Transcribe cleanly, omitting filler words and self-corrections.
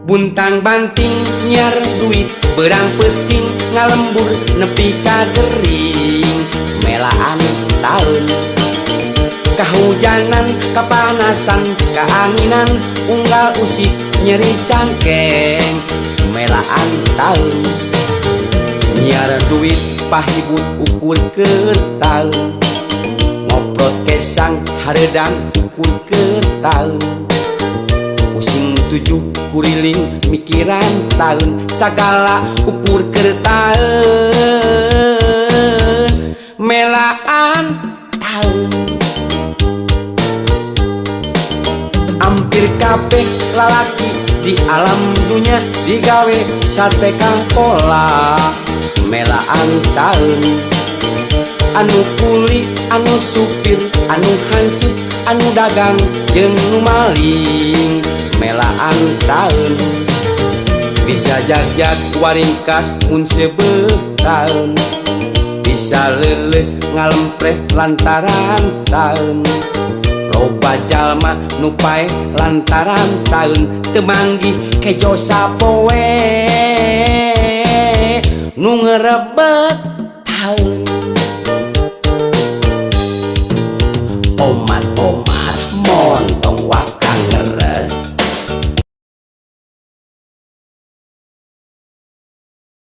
Buntang banting nyiar duit, beurang peuting ngalembur nepi ka gering, melaan taun. Kahujanan, kapanasan, kaanginan, unggal usik nyeri cangkeng, melaan taun. Nyiar duit pahibut ukur keur taun, ngoprot kesang hareudang ukur keur taun, pusing tujuh kuriling mikiran taun, sagala ukur keur taun, melaan taun. Ampir kabeh lalaki di alam dunya digawe sate pola, melaan taun. Anu kuli, anu supir, anu hansip, anu dagang jeung nu maling, melaan taun. Bisa jagjag waringkas mun seubeuh taun, bisa leuleus ngalempreh lantaran taun. Loba jalma nu paeh lantaran taun, teu manggih kejo sapoe nu ngerebek.